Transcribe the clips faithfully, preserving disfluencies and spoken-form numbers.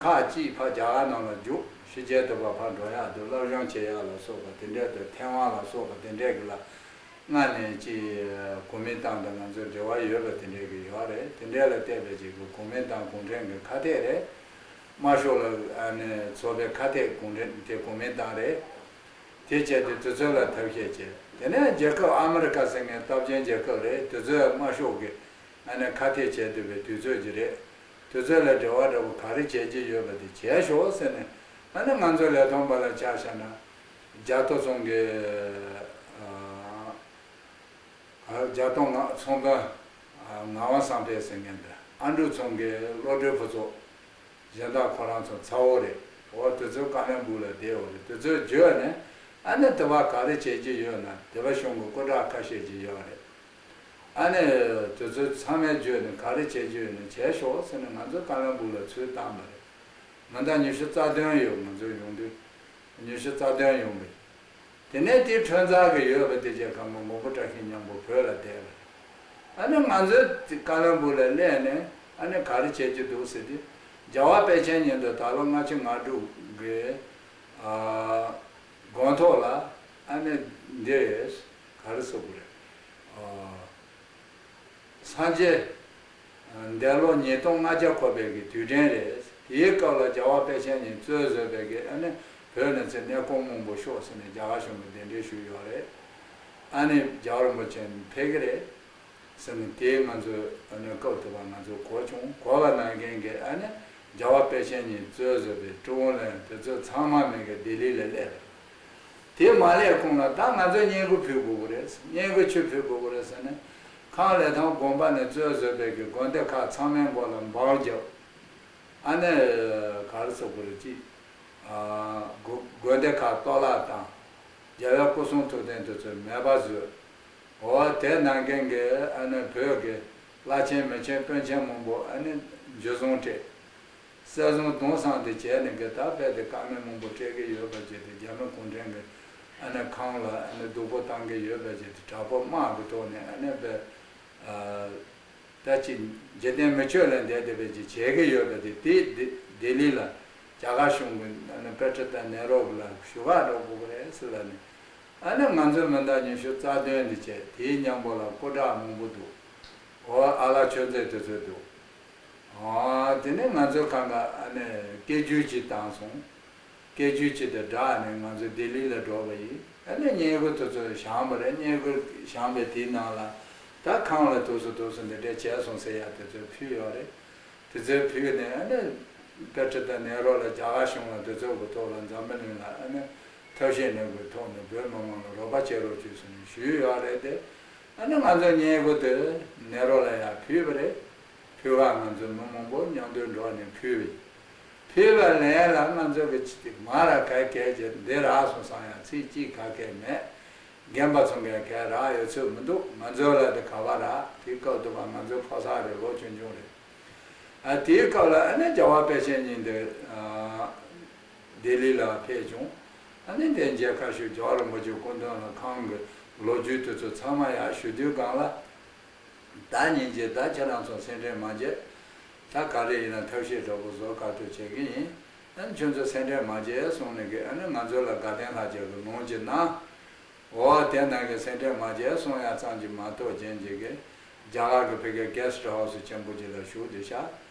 ཁག་ཅིག་ཕར་རྒྱ་གར་ནང་ལ་རྒྱུགས། ཕྱི་རྒྱལ་དུ་ཕར་ཕར་འགྲོ་ཡག་འདུག་སློབ་སྦྱོང་བྱེད་ཡག་ལ་སོགས་པ་དེ་འདྲས་དང་ཐའེ་ཝན་ལ་སོགས་པ་དེ་འདྲས་ཀྱི་ལ་སྔ་ནས་ཅིག་གོ་མིན་ཏང་དང་ང་ཚོའི་འབྲེལ་བ་ཡོད་པ་དེ་འདྲས་ཀྱི་ཡོད་རེད། དེ་འདྲས་ལ་བལྟས་པའི་ཅིག་གི་གོ་མིན་ཏང་གུང་ཁྲན་གྱི་ཁ་གཏད་རེད། དམར་ཤོག་ལ་ཨ་ནི་ཚོགས་པའི་ཁ་གཏད་གུང་ཁྲན་དེ་གོ་མིན་ཏང་རེད། དེ་བྱས་ཏེ་དུས་ཚོད་ལ་ཐབས་ཤེས་བྱས། དེ་ནས་རྒྱལ་ཁབ་ཨ་མི་རི་ཀ་ཟེར་མཁན་སྟོབས་ཆེན་རྒྱལ་ཁབ་རེད། དུས་ཚོད་དམར་ཤོག་གི་ཨ་ནི་ཁ་གཏད་བྱས་བསྡད་པའི་དུས་ཚོད་ཅིག་རེད། དུས་ཚོད་ལ་འབྲེལ་བ་འདྲ་པོ་ག་རེ་བྱེད་ཀྱི་ཡོད་པ་དེ་བྱས་ཤོག་ཟེར་ནས། ཨ་ནི་ང་ཚོ་ལས་ཐོག་པ་ལ་ཆ་བཞག་ན། རྒྱ་ཐོ་ཚང་གི་ཨ་རྒྱ་ཐོ་ང་ཚོང་དཔོན་ཨ་ངག་དབང་བསམ་འཕེལ་ཟེར་མཁན་དང་། ཨ་འབྲུག་ཚང་གི་བློ་གྲོས་ཕུན་ཚོགས། གཞན་དག་ཁོ་རང་ཚོ་ཚ་བོ་རེད། འོ་དེ་ཚོ་ཀ་ལོན་སྦུག་ལ་བསྡད་ཡོད་རེད། དེ་ཚོས་བརྗོད་ནས་ཨ་ནི་དེ་བ་ག་རེ་བྱེད་ཀྱི་ཡོད་ན། དེ་བ་གཞུང་གི་སྐུ་དྲག་ཁ་ཤས་ཅིག་ཡོད་རེད། ཨ་ནི་དེ་ཚོ་ཚང་མས་བརྗོད་ནས་ག་རེ་བྱེད་ཀྱི་ཡོད་ན་བྱས་ཤོག་ཟེར་ནས་ང་ཚོ་ཀ་ལོན་སྦུག་ལ་ཚུར་བཏང་བ་རེད། མི་ཟླ་ཉི་ཤུ་རྩ་བདུན་ཡོད། ང་ཚོ་ཡོང་དུས་ཉི་ཤུ་རྩ་བདུན་ཡོང་གི། དེ་ནས་དེའི་ཁྲོན་ཚར་གི་ཡོད་པ་དེ་རྗེས་ཁ་མོ་མགོན་པོ་བཀྲ་ཤིས་མཉམ་པོ་བོད་ལ་བསྡད་པ་རེད། ཨ་ནི་ང་ཚོའི་ཀ་ལོན་སྦུག་ལ་སླེབས་ནས་ཨ་ནི་ག་རེ་བྱེད་ཀྱི་འདུག་ཟེར་དུས། རྒྱལ་བ་དཔལ་ཆེན་ཉིད་དུ་ད་ལོ་ལྔ་བཅུ་ང་དྲུག་གི་ཨ་དགོང་ཐོག་ལ་ཨ་ནི་འདི་རེད། ག་རེ་ཟེར་དགོས་རེད། ཨ། སངས་རྒྱས་འདས་ལོ་ཉིས་སྟོང་ལྔ་བརྒྱ་འཁོར་བའི་གི་དུས་དྲན་རེད། དེའི་སྐབས་ལ་རྒྱལ་བ་དཔལ་ཆེན་ཉིད་གཙོས་བཟོས་པའི་གི་ཨ་ནི་བོད་ནས་ཚུར་གནས་སྐོར་མང་པོ་ཤོག་ཟེར་ནས་རྒྱ་གར་གཞུང་གིས་གདན་འདྲེན་ཞུས་ཡོད་རེད། ཨ་ནི་རྒྱལ་བ་རིན་པོ་ཆེ་ཕེབས་ཀྱི་རེད་ཟེར་ནས། དེའི་ང་ཚོས་ཨ་ནི་སྐབས་དེ་བ་ང་ཚོས་གོ་བྱུང་། གོ་བ་ནང་བཞིན་གི་ཨ་ནི་རྒྱལ་བ་དཔལ་ཆེན་ཉིད་གཙོས་བཟོས་པའི་ཀྲུའུ་ཝུན་ལན་དེ་ཚོ་ཚང་མ་མེད་གི་ལྡི་ལི་ལ་སླེབས་རེད། དེ་མ་སླེབས་གོང་ལ་ད་ང་ཚོས་བསྙེན་བཀུར་ཕུལ་དགོས་ཀྱི་རེད། བསྙེན་བཀུར་ཆུ་ཕུལ་དགོས་ཀྱི་རེད་ཟེར་ནས། ཁང་ལས་ཐང་དགོན་པ་ནས་གཙོས་བཟོས་པའི་གི་དགོན་སྡེ་ཁག་ཚང་མའི་མགོ་ལ་འབར་བརྒྱབ། ཨ་ནི་ག་རེ་ཟེར་དགོས་རེད། ཅིག་ཨ་དགོན་དགོན་སྡེ་ཁག་གཏོར་བརླག་བཏང་། རྒྱལ་བའི་སྐུ་གསུང་ཐུགས་རྟེན་དེ་ཚོ་མེད་པ་བཟོས། འོ་དེ་ནང་བཞིན་གི་ཨ་ནི་བོད་ཀྱི་བླ་ཆེན་མི་ཆེན་དཔོན་ཆེན་མང་པོ་ཨ་ནི་འཇུ་བཟུང་སྤྲད། བསད་བཟུང་རྡུང་གསང་དེ་བྱས་ནས་གི་ད་རྦད་དེ་དཀའ་ངལ་མང་པོ་སྤྲད་ཀྱི་ཡོད་པ་བྱས་ཏེ། རྒྱ་མི་གུང་ཁྲན་གྱི་ཨ་ནི་ཁང་ལ་ཨ་ནི་སྡུག་པོ་བཏང་གི་ཡོད་པ་བྱས་ཏེ། དྲག་པོ་དམག་གི་ཐོག་ནས་ཨ་ནི་རྦད་ཨ་ད་ཅིག་འཇིག་རྟེན་མི་ཆོས་ལ་འདས་བསྡད་པའི་ཅིག་བྱེད་ཀྱི་ཡོད་པ་དེ། དེ་ལྡི་ལྡི་ལི་ལ་རྒྱ་གར་གཞུང་གི་ཨ་ནི་པེ་ཁྲི་ཏ་ནེ་རོ་ལ་ཞུ་ག་འགྲོ་དགོས་ཀྱི་རེད་ཟེར་ལབ་ནས། ཨ་ནི་ང་ཚོའི་མི་ཟླ་ཉི་ཤུ་རྩ་བདུན་འདི་བྱས། དེའི་མཉམ་པོ་ལ་སྐུ་དྲག་མང་པོ་འདུག་འོ་ཨ་ལགས་ཆོས་མཛད་དེ་ཚོ་འདུག་ཨ་དེ་ནས་ང་ཚོའི་ཁང་ག་ཨ་ནི་སྐད་སྒྱུར་ཅིག་བཏང་སོང་། སྐད་སྒྱུར་ཅིག་དང་སྦྲགས་ནས་ང་ཚོ་ལྡི་ལི་ལ་འགྲོ་བ་ཡིན། ཨ་ནི་བསྙེན་བཀུར་དེ་ཚོ་བཞེངས་པ་རེད། བསྙེན་བཀུར་བཞེངས་པའི་དེའི་ནང་ལ་ད་ཁང་ལ་དུས་སུ་དུས་སུ་འདི་འདྲས་བྱས་སོང་ཟེར་ཡ་དེ་ཚོ་ཕུལ་ཡོད་རེད། དེ་ཚོའི་ཕུལ་ནས་ཨ་ནི་པེ་ཁྲི་ཏ་ནེ་རོ་ལ་རྒྱ་གར་གཞུང་ལ་དེ་ཚོ་གི་ཐོག་ལ་འཛམ་བུ་གླིང་ལ་ཨ་ནི་ཐབས་ཤེས་ནུས་པའི་ཐོག་ནས་བོད་མི་མང་ལ་རོགས་པ་བྱེད་རོགས་བྱོས་ཟེར་ནས་ཞུས་ཡོད་རེད་དེ། ཨ་ནི་ང་ཚོ་བསྙེན་བཀུར་དེ་ནེ་རོ་ལ་ཡང་ཕུལ་བ་རེད། ཕུལ་བ་ང་ཚོ་མི་མང་པོ་མཉམ་དུ་འགྲོ་ནས་ཕུལ་བས། ཕུལ་བ་ལན་ལ་ང་ཚོ་གི་ཅི་སྟེ་མ་ར་ག་གལ་ཆེ་འདི་རག་སོང་བསམ་ཡང་ཚིག་གཅིག་ག་གལ་མེད། རྒན་པ་ཚོ་གས་གལ་རག་ཡོད་ཚོད་མི་འདུག་ང་ཚོ་ལ་དེ་ག་བ་རག་དེའི་སྐབས་དུ་བ་ང་ཚོ་ཕོ་གསར་རེད། ལོ་ཆུང་ཆུང་རེད། ཨ་དེའི་སྐབས་ལ་ཨ་ནི་རྒྱལ་བ་དཔལ་ཆེན་ཉིད་དེ་ཨ་ལྡི་ལི་ལ་ཕེབས་བྱུང་། ཨ་ནི་དེ་མཇལ་ཁ་ཞུ། རྒྱལ་བ་རིན་པོ་ཆེ་སྐུ་མདུན་ལ་ཁང་གི་ལོ་རྒྱུས་དེ་ཚོ་ཚང་མ་ཡར་ཞུ་དུས་སྒང་ལ། ད་སྙིང་རྗེ། ད་ཁྱེད་རང་ཚོ་སེམས་ཁྲལ་མ་བྱེད། ད་ག་རེ་ཡིན་ན་ཐབས་ཤེས་འདྲ་པོ་བཟོ། བཀའ་ཐུག་བྱེད་ཀྱི་ཡིན། ཨ་ནི་ཁྱོད་ཚོ་སེམས་ཁྲལ་མ་བྱེད་གསུངས་ནས་གི། ཨ་ནི་ང་ཚོ་ལ་དགའ་ལྡན་ལྷ་རྒྱལ་གྱི་ལུང་ཅིག་གནང་། འོ་དེ་ནང་གི་སེམས་ཁྲལ་མ་བྱེད་གསུང་ཡ་ཙམ་གྱིས་མ་གཏོགས། རྒྱན་གྱི་གི་རྒྱ་གར་གྱི་ཕ་གིའི་གེ་སི་ཊི་ཧའུ་སི་ཆེན་པོ་ཅིག་ལ་བཞུགས་བསྡད་ཤག་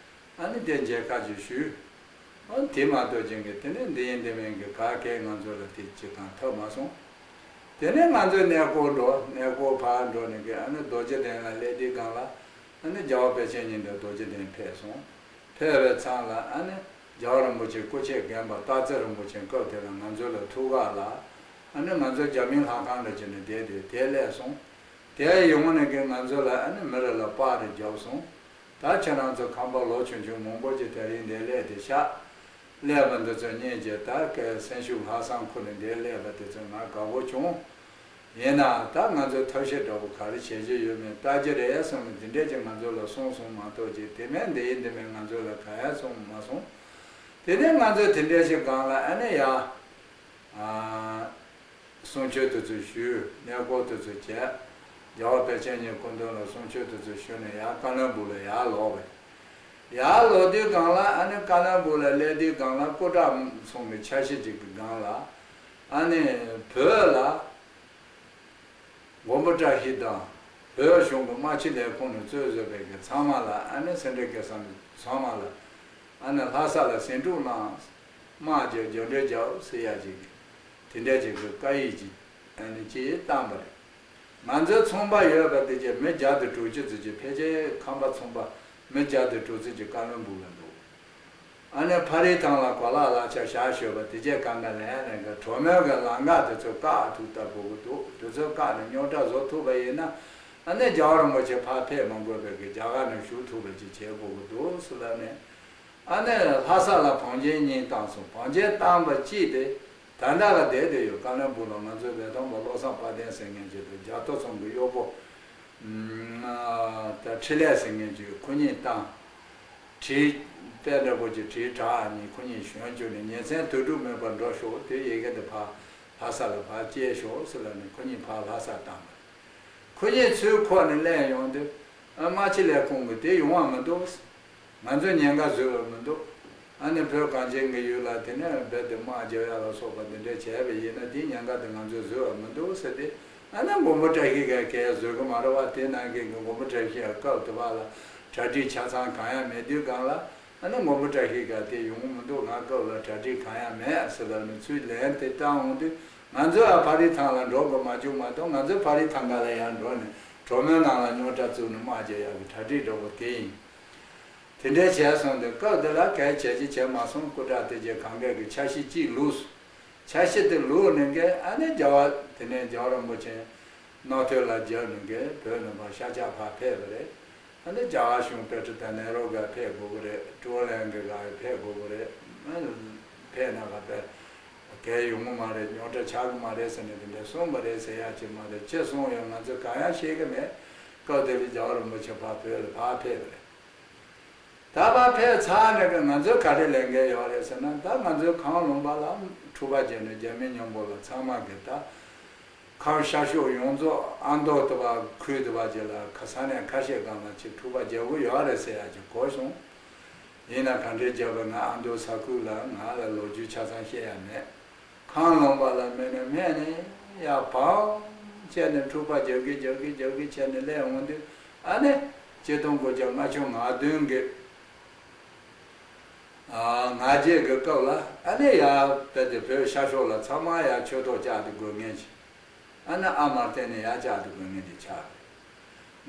ཨ་ནི་དེ་མཇལ་ཁ་ཅིག་ཞུས། ཨ་དེ་མ་གཏོགས་ཅན་གྱི་དེ་ནས་འདི་ཡིན་འདི་མིན་གྱི་ག་གེ་ང་ཚོ་ལ་དེ་ཅི་གང་ཐོབ་མ་སོང་། དེ་ནས་ང་ཚོ་གནས་སྐོར་འགྲོ། གནས་སྐོར་ཕར་འགྲོ་ནས་གི་ཨ་ནི་རྡོ་རྗེ་གདན་ལ་སླེབས་དུས་སྒང་ལ་ཨ་ནི་རྒྱལ་བ་དཔལ་ཆེན་ཉིད་དུ་རྡོ་རྗེ་གདན་ཕེབས་སོང་། ཕེབས་པའི་མཚམས་ལ་ཨ་ནི་རྒྱལ་བ་རིན་པོ་ཆེ་སྐུ་མཆེད་རྒན་པ་སྟག་འཚེར་རིན་པོ་ཆེ་སྐབས་དེ་ལ་ང་ཚོ་ལ་ཐུག་ག་ལ། ཨ་ནི་ང་ཚོ་རྒྱ་མིའི་ལྷ་ཁང་ལ་བྱས་ནས་བསྡད་དེ་དེ་སླེབས་སོང་། དེ་ཡོང་ནས་གི་ང་ཚོ་ལ་ཨ་ནི་མི་རེ་ལ་པར་རེ་བརྒྱབ་སོང་། ད་ཁྱེད་རང་ཚོ་ཁམས་པ་ལོ་ཆུང་ཆུང་མང་པོ་ཅིག་དེ་རིང་འདིར་སླེབས་བསྡད་ཤག་སླེབས་པ་འདི་ཚོ་སྙིང་རྗེ། ད་སྐད་སེམས་ཤུགས་ལྷག་བསམ་ཁུར་ནས་འདིར་སླེབས་པ་དེ་ཚོ་ང་དགའ་པོ་བྱུང་། ཡིན་ནའང་ད་ང་ཚོས་ཐབས་ཤེས་འདྲ་པོ་ག་རེ་བྱེད་རྒྱུ་ཡོད་མེད་ལྟ་རྒྱུ་རེད་གསུངས་ནས་འདི་འདྲས་ཅིག་ང་ཚོ་ལ་གསུངས་སོང་མ་གཏོགས་ཅིག་དེ་མིན་འདི་ཡིན་འདི་མིན་ང་ཚོ་ལ་གང་ཡང་གསུངས་མ་སོང་། དེ་ནས་ང་ཚོས་དེ་འདྲས་ཞིག་སྒང་ལ་ཨ་ནི་ཡ། ཨ། གསུང་ཆོས་དེ་ཚོ་ཞུས། གནས་སྐོར་དེ་ཚོ་བྱས། རྒྱལ་བ་དཔལ་ཆེན་ཉིད་སྐུ་མདུན་ལ་གསུང་ཆོས་དེ་ཚོ་ཞུས་ནས་ཡར་ཀ་ལོན་སྦུག་ལ་ཡར་ལོག་པས། ཡར་ལོག་དུས་སྒང་ལ་ཨ་ནི་ཀ་ལོན་སྦུག་ལ་སླེབས་དུས་སྒང་ལ་སྐུ་དྲག་ཚོ་གི་འཆར་གཞི་ཅིག་གི་སྒང་ལ་ཨ་ནི་བོད་ལ་མགོན་པོ་བཀྲ་ཤིས་དང་བོད་གཞུང་གི་དམག་སྤྱི་ལས་ཁུངས་ནས་གཙོས་བཟོས་པའི་གི་ཚང་མ་ལ་ཨ་ནི་སེ་འབྲས་དགེ་གསུམ་ཚང་མ་ལ་ཨ་ནི་ལྷ་ས་ལ་ཟིང་འཁྲུག་གནང་། དམག་རྒྱག་རྒྱབ་འདྲེ་རྒྱབ་ཟེར་ཡ་ཅིག་གི་དེ་འདྲ་ཅིག་གི་བཀའ་ཡིག་ཅིག་ཨ་ནི་ཅིག་བཏང་པ་རེད། ང་ཚོའི་ཚོང་པ་ཡོད་པ་དེ་གྱད་མི་བརྒྱ་དང་དྲུག་ཅུ་ཙམ་ཅིག་ཕལ་ཆེར་ཁམས་པ་ཚོང་པ་མི་བརྒྱ་དང་དྲུག་ཅུ་ཅིག་ཀ་ལོན་སྦུག་ལ་འདུག་ཨ་ནི་ཕ་རི་ཐང་ལ་གོ་ལག་ལག་ཆ་བཞག་ཞོར་བ་དེ་གྱད་གང་ག་ལན་ལན་ག་གྲོ་མོའི་གི་ལམ་ཁ་དེ་ཚོ་བཀག་ཐུབ་ལྟ་དགོས་ཀྱི་འདུག་དེ་ཚོ་བཀག་ནས་རྙོག་དྲ་བཟོ་ཐུབ་པ་ཡིན་ན་ཨ་ནི་རྒྱལ་བ་རིན་པོ་ཆེ་ཕར་ཕེབས་མ་དགོས་པའི་གི་རྒྱ་གར་ནས་བཞུགས་ཐུབ་པ་ཅིག་བྱེད་དགོས་ཀྱི་འདུག་ཟེར་ལབ་ནས། ཨ་ནི་ལྷ་ས་ལ་བང་ཆེན་གཉིས་བཏང་སོང་། བང་ཆེན་བཏང་པ་གཅིག་དེ་ད་ལྟ་ལ་བསྡད་དེ་ཡོད། ཀ་ལོན་སྦུག་ལ་ང་ཚོའི་ལས་ཐོག་པ་བློ་བཟང་དཔལ་ལྡན་ཟེར་མཁན་ཅིག་དང་རྒྱ་ཐོ་ཚང་གི་གཡོག་པོ་ད་འཕྲིན་ལས་ཟེར་མཁན་ཅིག་ཁོ་གཉིས་བཏང་། བྲིས་དཔེ་འདྲ་པོ་ཅིག་བྲིས་དྲ་ཨ་ནི་ཁོ་གཉིས་གཞོན་བཅུག་ནས་ཉིན་མཚན་དུས་དྲུག་མེད་པར་འགྲོ་ཤོག་དེ་ཡི་གེ་འདི་ཕར་ལྷ་ས་ལ་ཕར་སྐྱེལ་ཤོག་ཟེར་ལབ་ནས་ཁོ་གཉིས་ཕར་ལྷ་ས་བཏང་པ་རེད། ཁོ་གཉིས་ཚུར་འཁོར་ནས་སླེབས་ཡོང་དུས་ཨ་དམག་སྤྱི་ལས་ཁུངས་ཀྱིས་དེ་ཡོང་བ་མི་འདུག་ང་ཚོས་ཉེན་ཁ་བཟོས་པ་མི་འདུག་ཨ་ནི་བོད་གངས་ཅན་གྱི་ཡུལ་ལ་དེ་ནས་རྦད་དེ་དམག་རྒྱག་ཡ་ལ་སོགས་པ་འདི་འདྲ་བྱས་པ་ཡིན་ན་དེའི་ཉེན་ཁ་དེ་ང་ཚོས་བཟོས་པ་མི་འདུག་ཟེར་ཏེ། ཨ་ནི་མགོན་པོ་བཀྲ་ཤིས་ཀྱིས་གལ་བཟོད་ཀྱི་མ་རེད་བ། དེ་ནང་གི་མགོན་པོ་བཀྲ་ཤིས་ཡང་སྐབས་དེ་བ་ལ་གྲ་སྒྲིག་ཆ་ཚང་གང་ཡང་མེད་དུས་སྒང་ལ། ཨ་ནི་མགོན་པོ་བཀྲ་ཤིས་ཀྱིས་དེ་ཡོང་གི་མི་འདུག་ང་སྐབས་ལ་གྲ་སྒྲིག་གང་ཡང་མེད་ཟེར་ལབ་ནས་ཚུར་ལན་དེ་བཏང་འོང་དུས་ང་ཚོ་ཡང་ཕ་རི་ཐང་ལ་འགྲོ་དགོས་མ་བྱུང་མ་གཏོགས་ང་ཚོ་ཕ་རི་ཐང་ག་ལ་ཡང་འགྲོ་ནས་གྲོ་མོའི་ནང་ལ་རྙོག་དྲ་བཙུགས་ནས་དམག་རྒྱག་ཡག་གི་གྲ་སྒྲིག་འདྲ་པོ་དེ་ཡིན། དེ་འདྲའི་བྱས་སོང་དུས་སྐབས་དེ་ལ་གལ་བྱས་ཀྱི་བྱས་མ་སོང་སྐུ་དྲག་དེ་གྱད་གང་གས་ཀྱི་འཆར་གཞི་གཅིག་ལུས། འཆར་གཞི་དེ་ལུས་ནས་གི་ཨ་ནི་རྒྱལ་བ་དེ་ནས་རྒྱལ་བ་རིན་པོ་ཆེ་རྣམ་ཐོས་ལ་རྒྱབ་ནས་གི་བོད་ནང་པ་ཤར་ཕྱོགས་ཕར་ཕེབས་པ་རེད། ཨ་ནི་རྒྱ་གར་གཞུང་དཔེ་ཁྲིད་དང་ནེ་རོ་ག་ཕེབས་དགོས་ཀྱི་རེད། ཀྲོ་ལན་གི་ག་ཕེབས་དགོས་ཀྱི་རེད། ཨ་ནི་ཕེབས་ན་ག་ཕེབས་གལ་ཡོང་གི་མ་རེད། རྙོག་དྲ་ཆགས་ཀྱི་མ་རེད་ཟེར་ནས་དེ་འདྲ་གསུངས་པ་རེད་ཟེར་ཡག་ཅིག་མ་རེད། ཅི་གསུངས་ཡོད་ང་ཚོས་གང་ཡང་ཤེས་ཀྱི་མེད། སྐབས་དེ་ལ་རྒྱལ་བ་རིན་པོ་ཆེ་ཕར་བོད་ལ་ཕར་ཕེབས་པ་རེད། ད་ཕར་ཕེབས་ཚར་ནས་ཀྱི་ང་ཚོས་ག་རེ་ལས་འགན་ཡོད་རེད་ཟེར་ན། ད་ང་ཚོའི་གངས་ལུང་པ་ལ་འཁྲུག་པ་བྱས་ནས་རྒྱ་མི་མཉམ་པོ་ལ་ཚང་མ་གི་ད་ཁམས་ཤར་ཕྱོགས་ཡོངས་རྫོགས་ཨ་མདོ་དུ་བ་ཁུལ་དུ་བ་ཅིག་ལ་ཁ་ས་གནས་ཁ་ཤས་སྒང་ལ་ཅིག་འཁྲུག་པ་རྒྱག་གི་ཡོད་རེད་ཟེར་ཡག་ཅིག་གོ་སོང་། ཡིན་ན་ག་འདྲའི་རྒྱབ་པ་ང་ཨ་མདོ་ས་ཁུལ་ལ་ང་ལ་ལོ་རྒྱུས་ཆ་ཚང་བཤད་ཡ་མེད། གངས་ལུང་པ་ལ་མེད་ན་མེད་ནས་ཡར་བང་བྱས་ནས་འཁྲུག་པ་རྒྱག་གི་རྒྱག་གི་རྒྱག་གི་བྱས་ནས་སླེབས་འོང་དུས་ཨ་ནི་ཆིག་སྟོང་དགུ་བརྒྱ་ལྔ་བཅུ་ང་བདུན་གི་ང་བརྒྱད་ཀྱི་སྐབས་ལ་ཨ་ནི་ཡར་བལ་ཏེ་བོད་ཤར་ཕྱོགས་ལ་ཚང་མ་ཡར་ཆོས་ཐོག་བཅག་ཏེ་དགོས་ངེས་ཀྱི། ཨ་ནི་ཨ་མར་བརྟེན་ནས་ཡར་བཅག་ཏུ་དགོས་ངེས་ཀྱི་ཆགས་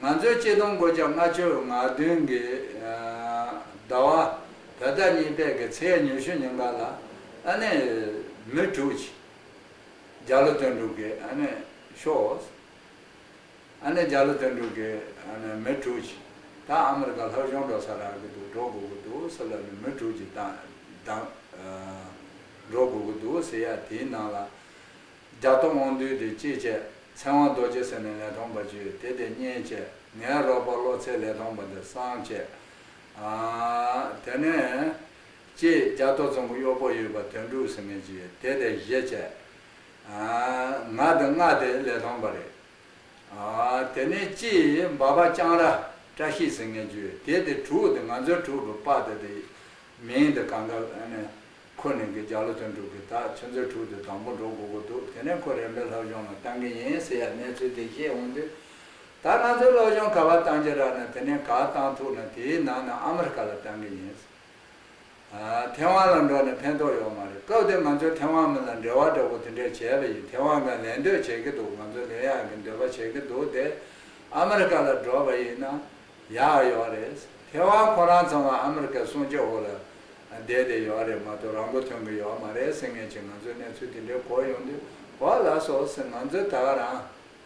རེད། ང་ཚོའི་ཆིག་སྟོང་དགུ་བརྒྱ་ལྔ་བཅུ་ང་བདུན་གི་ཟླ་བ་བོད་ཟླ་གཉིས་པའི་གི་ཚེས་ཉི་ཤུ་ཉིན་ག་ལ་ཨ་ནི་མི་དྲུག་ཅིག་རྒྱ་ལོ་དོན་གྲུབ་ཀྱིས་ཨ་ནི་ཤོག་ཨ་ནི་རྒྱ་ལོ་དོན་གྲུབ་ཀྱིས་ཨ་ནི་མི་དྲུག་ཅིག་ད་ཨ་མི་རི་ཀ་ལྷོ་གཞུང་འགྲོ་ས་རག་གི་འདུག་འགྲོ་དགོས་ཀྱི་འདུག་ཟེར་ལབ་ནས་མི་དྲུག་ཅིག་བཏང་བཏང་འགྲོ་དགོས་ཀྱི་འདུག་ཟེར་ཡ་དེའི་ནང་ལ། རྒྱ་ཐོ་དབང་འདུས་དེ་གཅིག་བྱས། ཚེ་དབང་རྡོ་རྗེ་ཟེར་ནས་ལས་ཐོག་པ་ཅིག་ཡོད་དེ་དེ་གཉིས་བྱས། ངའི་རོགས་པ་བློ་ཚེ་ལས་ཐོག་པ་དེ་གསུམ་བྱས། ཨ་དེ་ནས་གཅིག་རྒྱ་ཐོ་ཚང་གི་གཡོག་པོ་ཡོད་པ་དོན་གྲུབ་ཟེར་མཁན་ཅིག་ཡོད་དེ་དེ་བཞི་བྱས། ཨ་ང་དང་ལྔ་དེ་ལས་ཐོག་པ་རེད། ཨ་དེ་ནས་གཅིག་འབའ་པ་ལྕང་ར་བཀྲ་ཤིས་ཟེར་མཁན་ཅིག་ཡོད་དེ་དེ་དྲུག་དེ་ང་ཚོའི་དྲུག་གི་པ་དེ་དེ། མིང་འདི་གང་ག་ཨ་ནི་ཁོ་ནི་གི་རྒྱ་ལོ་དོན་གྲུབ་ཀྱི་ད་ཁྱོད་ཚོའི་དྲུག་དེ་དང་པོ་འགྲོ་དགོས་ཀྱི་འདུག་དེ་ནས་ཁོ་རེ་འབོད་སློབ་སྦྱོང་ལ་བཏང་གི་ཡིན་ཟེར་ཡ་གནས་ཚུལ་དེ་བཤད་འོང་དུས། ད་ང་ཚོའི་སློབ་སྦྱོང་ག་པར་བཏང་རྒྱུ་རག་ན་དེ་ནས་ག་བཏང་ཐུབ་ན་དེའི་ནང་ན་ཨ་མི་རི་ཀ་ལ་བཏང་གི་ཡིན། ཨ་ཐེ་ཝན་ལ་འགྲོ་ནས་ཕན་ཐོགས་ཡོད་མ་རེད། སྐབས་དེ་ང་ཚོས་ཐེ་ཝན་མི་ལ་འབྲེལ་བ་འདྲ་པོ་དེ་འདྲས་བྱས་པ་ཡིན། ཐེ་ཝན་ག་ལེན་འདོད་བྱེད་ཀྱི་འདུག་ང་ཚོས་ལེན་ཡག་གི་འདོད་པ་བྱེད་ཀྱི་འདུག་དེ་ཨ་མི་རི་ཀ་ལ་འགྲོ་བ་ཡིན་ན། ཡག་ཡོད་རེད། ཐེ་ཝན་ཁོ་རང་ཚང་མ་ཨ་མི་རི་ཀའི་སྲུང་སྐྱོབ་འོག་ལ་བསྡད་བསྡད་ཡོད་རེད་མ་གཏོགས་རང་མགོ་ཐོན་གྱི་ཡོད་མ་རེད་ཟེར་མཁན་ཅིག་ང་ཚོས་གནས་ཚུལ་དེ་འདྲའི་གོ་ཡོང་དུས་འོ་ལགས་སོ་ཟེར། ང་ཚོས་ད་ག་རང་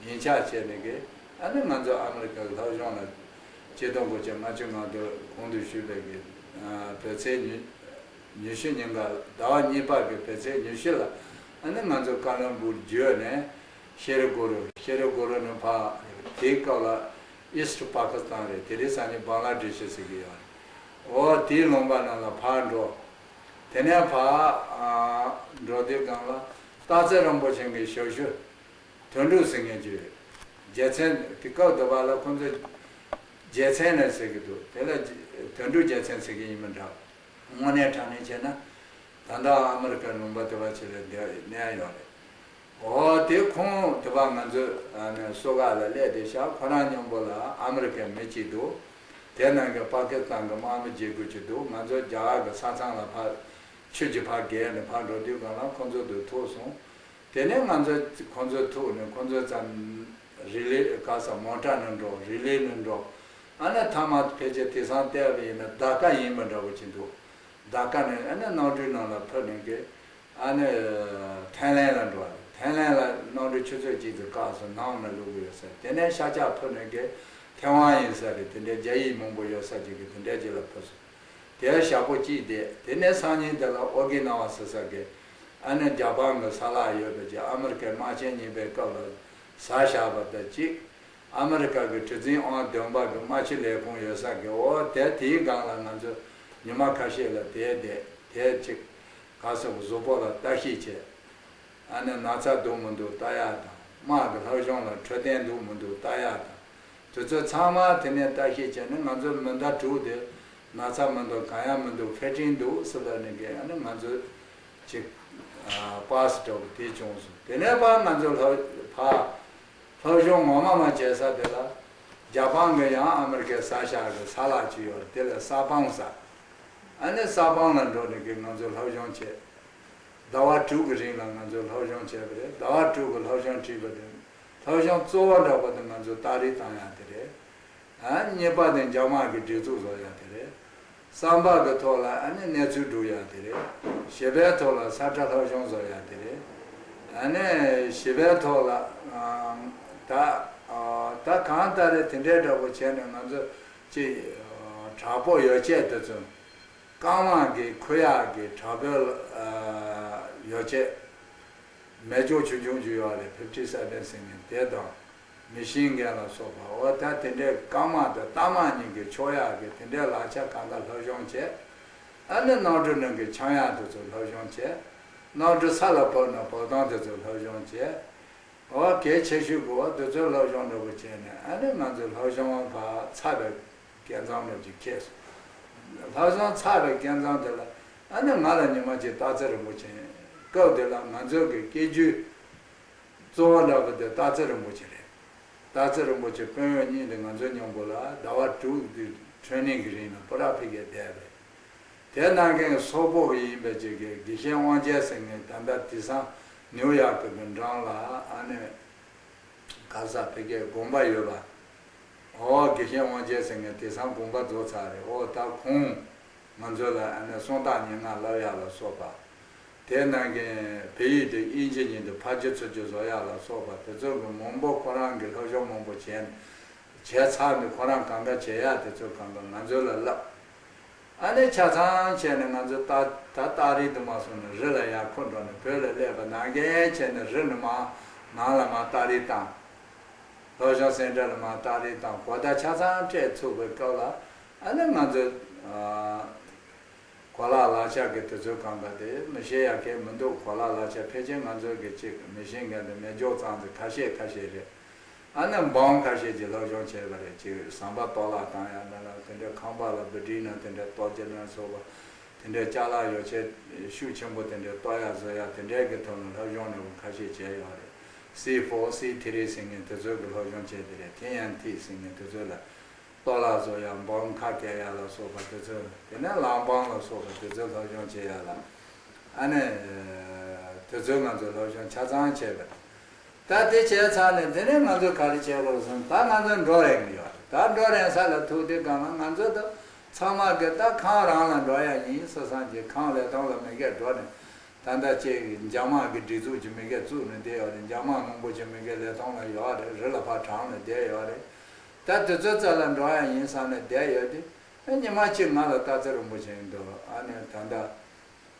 ཡིན་ཆགས་བྱས་ནས་གི་ཨ་ནི་ང་ཚོ་ཨ་མི་རི་ཀ་གི་ལྷོ་གཞུང་ལ་ཆིག་སྟོང་དགུ་བརྒྱ་ལྔ་བཅུ་ང་བདུན་གོང་དུ་ཞུས་པའི་གི་བོད་ཚེས་ཉི་ཉི་ཤུ་ཉིན་ག་ཟླ་བ་གཉིས་པ་གི་བོད་ཚེས་ཉི་ཤུ་ལ་ཨ་ནི་ང་ཚོ་ཀ་ལོན་སྦུག་བརྒྱུད་ནས་ཤེ་རི་གུ་རུ། ཤེ་རི་གུ་རུ་ནས་ཕར་དེའི་སྐབས་ལ་ཨིསྟ་པ་ཀི་སི་ཐན་རེད། དེ་རིང་སང་ཉིན་བང་ལ་དེ་ཤི་ཟེར་གི་ཡོད་རེད། འོ་དེའི་ལུང་པ་ནང་ལ་ཕར་འགྲོ། དེ་ནས་ཕར་ཨ་འགྲོ་དུས་སྒང་ལ་སྟག་འཚེར་རིན་པོ་ཆེ་གི་ཞབས་ཞུ་དོན་གྲུབ་ཟེར་མཁན་ཅིག་ཡོད། རྒྱལ་མཚན་དེ་སྐབས་དུ་བ་ལ་ཁོ་ཚོ་ རྒྱལ་མཚན་ལ་ཟེར་གྱི་འདུག་དེ་ལ་དོན་གྲུབ་རྒྱལ་མཚན་ཟེར་གྱི་ཡིན་མིན་འདྲ། དངོས་གནས་དྲང་གནས་བྱས་ན། ད་ལྟ་ཨ་མི་རི་ཀའི་ལུང་པ་དེ་བ་ཆེ་ལ་བསྡད་གནས་ཡོད་རེད། འོ་དེ་ཁོང་དེ་བ་ང་ཚོའི་ཨ་ནི་སོ་ག་ལ་སླེབས་བསྡད་ཤག་ཁོ་རང་མཉམ་པོ་ལ་ཨ་མི་རི་ཀའི་མི་གཅིག་འདུག་དེ་ནང་གི་པ་ཀི་སི་ཐན་གྱི་དམག་མི་བརྗེ་དགོས་ཀྱི་འདུག་ང་ཚོ་རྒྱ་གར་གྱི་ས་མཚམས་ལ་ཕར་ཆུ་གྱི་ཕར་བརྒལ་ནས་ཕར་འགྲོ་དུས་སྒང་ལ་ཁོང་ཚོ་དུ་ཐུག་སོང་། དེ་ནས་ང་ཚོ་ཁོང་ཚོ་ཐུག་ནས་ཁོང་ཚོ་ཚ་རི་ལི་ག་ས་མོ་ཊ་ནས་འགྲོ་རི་ལི་ནས་འགྲོ། ཨ་ནི་མཐའ་མ་ཕལ་ཆེར་དེང་སང་བལྟས་པ་ཡིན་ན་ད་ཀ་ཡིན་པ་འདྲ་པོ་ཅིག་འདུག་ད་ཀ་ནས་ཨ་ནི་གནམ་གྲུའི་ནང་ལ་ཕུད་ནས་གི་ཨ་ནི་ཐའི་ལན་ལ་འགྲོ་བ་རེད། ཐའི་ལན་ལ་གནམ་གྲུ་ཆུ་ཚོད་གཅིག་ཙམ་བཀག་སོང་ནང་ལ་བླུགས་ཡོད་ས་དེ་ནས་ཤར་ཕྱོགས་ཕུད་ནས་གི་ཐེ་ཝན་ཡིན་ས་རེད། དེ་འདྲའི་རྒྱ་ཡིག་མང་པོ་ཡོད་ས་ཅིག་གི་དེ་འདྲའི་ཅིག་ལ་ཕུད་སོང་། དེར་ཞག་པོ་གཅིག་བསྡད། དེ་ནས་སང་ཉིན་དེ་ལ་ཨོ་ཀི་ན་ཝ་ཟེར་ས་གི་ཨ་ནི་ཇ་པན་གི་ས་ལ་ཡོད་པའི་ཅིག་ཨ་མི་རི་ཀའི་དམག་ཆེན་གཉིས་པའི་སྐབས་ལ་ཟ་བཞག་པ་དང་གཅིག་ཨ་མི་རི་ཀ་གི་གྲུ་གཟིངས་ཨང་བདུན་པ་གི་དམག་སྤྱི་ལས་ཁུངས་ཡོད་ས་གི་འོ་དེ་དེའི་སྒང་ལ་ང་ཚོ་ཉི་མ་ཁ་ཤས་ལ་དེར་བསྡད། དེར་ཅིག་ག་ས་གི་གཟུགས་པོ་ལ་ལྟ་ཞིབ་བྱས། ཨ་ནི་ན་ཚ་འདུག་མི་འདུག་ལྟ་ཡག་དང་། དམག་གི་ལྷ་གཞུང་ལ་འཕྲོད་བསྟེན་འདུག་མི་འདུག་ལྟ་ཡག་དང་། དེ་ཚོ་ཚང་མ་དེ་ནས་ལྟ་ཞིབ་བྱས་ནས་ང་ཚོ་མི་ཟླ་དྲུག་དེ་ན་ཚ་མི་འདུག་གང་ཡང་མི་འདུག་ཕེ་ཏྲིན་འདུག་ཟེར་ལབ་ནས་གི་ཨ་ནི་ང་ཚོ་ཅིག་པ་སི་འདྲ་པོ་དེ་བྱུང་སོང་། དེ་ནས་ཕར་ང་ཚོ་ལྷ་ཕར་ལྷ་གཞུང་ངོ་མ་མ་བྱས་ས་དེ་ལ་ཇ་པན་གི་ཡང་ཨ་མི་རི་ཀའི་ས་ཤག་གི་ས་ལག་ཅིག་ཡོད་རེད། དེ་ལ་ས་པང་ཟེར། ཨ་ནི་ས་པང་ལ་འགྲོ་ནས་གི་ང་ཚོ་ལྷ་གཞུང་བྱས། ཟླ་བ་དྲུག་གི་རིང་ལ་ང་ཚོས་སློབ་སྦྱོང་བྱས་པ་རེད། ཟླ་བ་དྲུག་གི་སློབ་སྦྱོང་བྲིས་པ་དེ། སློབ་སྦྱོང་གཙོ་བོ་འདྲ་པོ་དེ་ང་ཚོས་རྟགས་རིས་བཏང་ཡག་དེ་རེད། ཨ་གཉིས་པ་དེ་འཇབ་དམག་གི་སྒྲིག་འཛུགས་བཟོ་ཡག་དེ་རེད། གསུམ་པ་གི་ཐོག་ལ་ཨ་ནི་གནས་ཚུལ་སྒྲུག་ཡག་དེ་རེད། བཞི་པའི་ཐོག་ལ་ས་ཁྲ་སློབ་སྦྱོང་བཟོ་ཡག་དེ་རེད། ཨ་ནི་བཞི་པའི་ཐོག་ལ་ཨ་ད་ཨ་ད་གང་ལྟར་རེད། དེ་འདྲའི་འདྲ་པོ་བྱས་ནས་ང་ཚོ་ཅིག་དྲག་པོ་ཡོ་བྱད་དེ་ཚོ། རྐང་དམག་གི་འཁུར་ཡག་གི་དྲག་པོའི་ཨ་ཡོ་བྱད། མེ་སྒྱོགས་ཆུང་ཆུང་ཅིག་ཡོད་རེད། ཕིབ་ཊི་སེ་ཝེན་ཟེར་མཁན་དེ་དང་། མེ་ཤིན་གན་ལ་སོགས་པ། འོ་ད་དེ་འདྲའི་རྐང་དམག་དང་རྟ་དམག་གཉིས་ཀྱི་འཕྱོག་ཡག་གི་དེ་འདྲའི་ལག་ཆ་གང་ག་སློབ་སྦྱོང་བྱས། ཨ་ནི་གནམ་གྲུ་ནང་གི་འཆང་ཡག་དེ་ཚོ་སློབ་སྦྱོང་བྱས། གནམ་གྲུ་ས་ལ་བབས་ན་བབས་སྟངས་དེ་ཚོ་སློབ་སྦྱོང་བྱས། འོ་གལ་ཆེ་ཤོས་ཀྱི་འོ་དེ་ཚོའི་སློབ་སྦྱོང་འདྲ་པོ་བྱས་ནས་ཨ་ནི་ང་ཚོའི་སློབ་སྦྱོང་ཕར་ཚར་བའི་སྐབས་མཚམས་འདྲ་ཅིག་ཁེལ་སོང་། ལྷག་བསམ་ཚར་བའི་སྐབས་མཚམས་དེ་ལ་ཨ་ནི་ང་ལ་ཉི་མ་གཅིག་སྟག་འཚེར་རིན་པོ་ཆེ། སྐབས་དེ་ལ་ང་ཚོའི་གི་སྐད་སྒྱུར་གཙོ་བོ་འདྲ་པོ་དེ་སྟག་འཚེར་རིན་པོ་ཆེ་རེད། སྟག་འཚེར་རིན་པོ་ཆེ་དཔོན་གཡོག་གཉིས་དེ་ང་ཚོའི་མཉམ་པོ་ལ་ཟླ་བ་དྲུག་གི་ཊེ་རེ་ནིང་གི་རིང་ལ་པུ་ར་ཕི་གའི་བསྡད་པ་རེད། དེ་ནང་གི་སོག་པོ་ཡིན་པའི་ཅིག་གི་དགེ་བཤེས་དབང་རྒྱལ་ཟེར་མཁན་ད་ལྟ་དེང་སང་ནིའུ་ཡོག་གི་གི་འགྲམ་ལ་ཨ་ནི་ག་ས་ཕ་གིའི་དགོན་པ་ཡོད་པ། འོ་དགེ་བཤེས་དབང་རྒྱལ་ཟེར་མཁན་དེང་སང་དགོངས་པ་རྫོགས་ཚར་རེད། འོ་ད་ཁོང་ང་ཚོ་ལ་ཨ་ནི་གསུང་རྟགས་སྙན་ངག་བསླབ་ཡག་ལ་སོགས་པ། དེ་ནང་གི་བོད་ཡིག་དེ་དབྱིན་ཇི་གཉིས་དེ་ཕར་ཚུར་ཚུར་ཕྱོགས་བཟོ་ཡག་ལ་སོགས་པ་དེ་ཚོ་གི་མང་པོ་ཁོ་རང་གི་སློབ་སྦྱོང་མང་པོ་བྱས་བྱས་ཚར་ནས་ཁོ་རང་གང་འདྲ་བྱེད་ཡག་དེ་ཚོ་གང་ག་ང་ཚོ་ལ་བསླབ། ཨ་ནི་ཆ་ཚང་བྱས་ནས་ང་ཚོ་ད་ད་རྟགས་རིས་དུ་མ་སོང་ནས་རི་ལ་ཡར་འཁོར་འགྲོ་ནས་བོད་ལ་སླེབས་པ་ནང་བཞིན་བྱས་ནས་རི་ནས་མར་ནང་ལ་མར་རྟགས་རིས་བཏང་། སློབ་སྦྱོང་སེན་ཊར་ལ་མར་རྟགས་རིས་བཏང་། གོ་བརྡ་ཆ་ཚང་སྤྲད་ཚུགས་པའི་སྐབས་ལ་ཨ་ནི་ང་ཚོ་ཨ་གོ་ལག་ལག་ཆ་གི་དུས་ཚོད་གང་ག་དེ་མི་ཤེས་ཡག་གི་མི་འདུག་གོ་ལག་ལག་ཆ་ཕལ་ཆེར་ང་ཚོ་གི་གཅིག་མེ་ཤིན་གན་དང་མེ་སྒྱོགས་ཙམ་ཙམ་ཁ་ཤས་ཁ་ཤས་རེད། ཨ་ནི་འབུམ་ཁ་ཤས་ཀྱི་སློབ་སྦྱོང་བྱས་པ་རེད། ཅིག་ཟམ་པ་གཏོར་བརླག་བཏང་ཡག་ན་ལ་དེ་འདྲའི་ཁང་པ་ལ་བུ་ཌི་ན་དེ་འདྲའི་གཏོར་རྒྱུ་ན་སོགས་པ་དེ་འདྲའི་ཅ་ལག་ཡོ་བྱད་ཤུགས་ཆེན་པོ་དེ་འདྲའི་གཏོར་ཡག་བཟོ་ཡག་དེ་འདྲའི་གི་ཐོག་ནས་སློབ་སྦྱོང་འདྲ་པོ་ཁ་ཤས་བྱས་ཡོད་རེད། སི་ཕོར་སི་ཐི་རི་ཟེར་མཁན་དེ་ཚོའི་གི་སློབ་སྦྱོང་བྱས་དེ་རེད། ཐི་ཨེན་ཐི་ཟེར་མཁན་དེ་ཚོ་ལ་གཏོར་བརླག་བཟོ་ཡག་འབུམ་ཁ་བཀལ་ཡག་ལ་སོགས་པ་དེ་ཚོ། དེ་ནས་གླང་འབུམ་ལ་སོགས་པ་དེ་ཚོའི་སློབ་སྦྱོང་བྱེད་ཡག་ལ་ཨ་ནི་དེ་ཚོའི་ང་ཚོས་སློབ་སྦྱོང་ཆ་ཚང་བྱས་པ་རེད། ད་དེ་བྱས་ཚར་ནས་དེ་ནས་ང་ཚོས་ག་རེ་བྱེད་དགོས་སོང་། ད་ང་ཚོ་འགྲོ་རན་གྱི་ཡོད་རེད། ད་འགྲོ་རན་ས་ལ་ཐུག་དུས་སྒང་ལ་ང་ཚོ་ད་ཚང་མ་གི་ད་ཁང་རང་ལ་འགྲོ་ཡག་ཡིན་བསམ་བསམ་གྱི་ཁང་ལས་སྟངས་ལ་མི་སྒེར་འགྲོ་ནས་ད་ལྟ་ཅིག་འཇབ་དམག་གི་སྒྲིག་འཛུགས་ཀྱི་མི་སྒེར་བཙུགས་ནས་བསྡད་ཡོད་རེད། འཇབ་དམག་མང་པོ་ཅིག་མི་སྒེར་ལས་སྟངས་ལ་ཡོད་རེད། རི་ལ་ཕར་དྲངས་ནས་བསྡད་ཡོད་རེད། ད་དེ་ཚོའི་རྩ་ལ་འགྲོ་ཡག་ཡིན་བསམ་ནས་བསྡད་ཡོད་དུས་ཉི་མ་གཅིག་ང་ལ་སྟག་འཚེར་རིན་པོ་ཆེ་འདུག་ཨ་ནི་ད་ལྟ།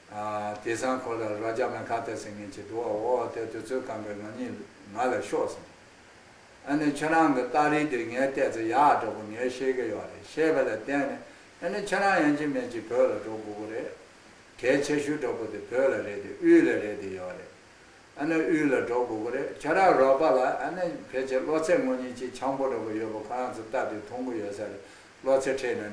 ཨ་དེང་སང་ཁོ་ལ་རོ་ཇར་མེ་ཁ་ཏེ་ཟེར་མཁན་ཅིག་འདུག་འོ་དེ་དུས་ཚོད་གང་གི་ང་གཉིས་ང་ལ་ཤོག་ཟེར། ཨ་ནི་ཁྱོད་རང་གི་རྟགས་རིས་དེ་ངས་བལྟས་ཚེ་ཡག་འདྲ་པོ་ངས་ཤེས་ཀྱི་ཡོད་རེད། ཤེས་པ་ལ་བརྟེན་ནས་ཨ་ནི་ཁྱོད་རང་ཡིན་གཅིག་མིན་གཅིག་བོད་ལ་འགྲོ་དགོས་ཀྱི་རེད། གལ་ཆེ་ཤོས་འདྲ་པོ་དེ་བོད་ལ་རེད་དེ་དབུས་ལ་རེད་དེ་ཡོད་རེད། ཨ་ནི་དབུས་ལ་འགྲོ་དགོས་ཀྱི་རེད། ཁྱོད་རང་རོགས་པ་ལ་ཨ་ནི་ཕལ་ཆེར་གློ་ཚད་ངོ་གཉིས་ཀྱི་ཆང་ཕོར་འདྲ་པོ་ཡོད་པ་ཁོ་རང་ཚོ་ལྟ་དུས་མཐོང་གི་ཡོད་ས་རེད། གློ་ཚད་འཕྲད་ནས་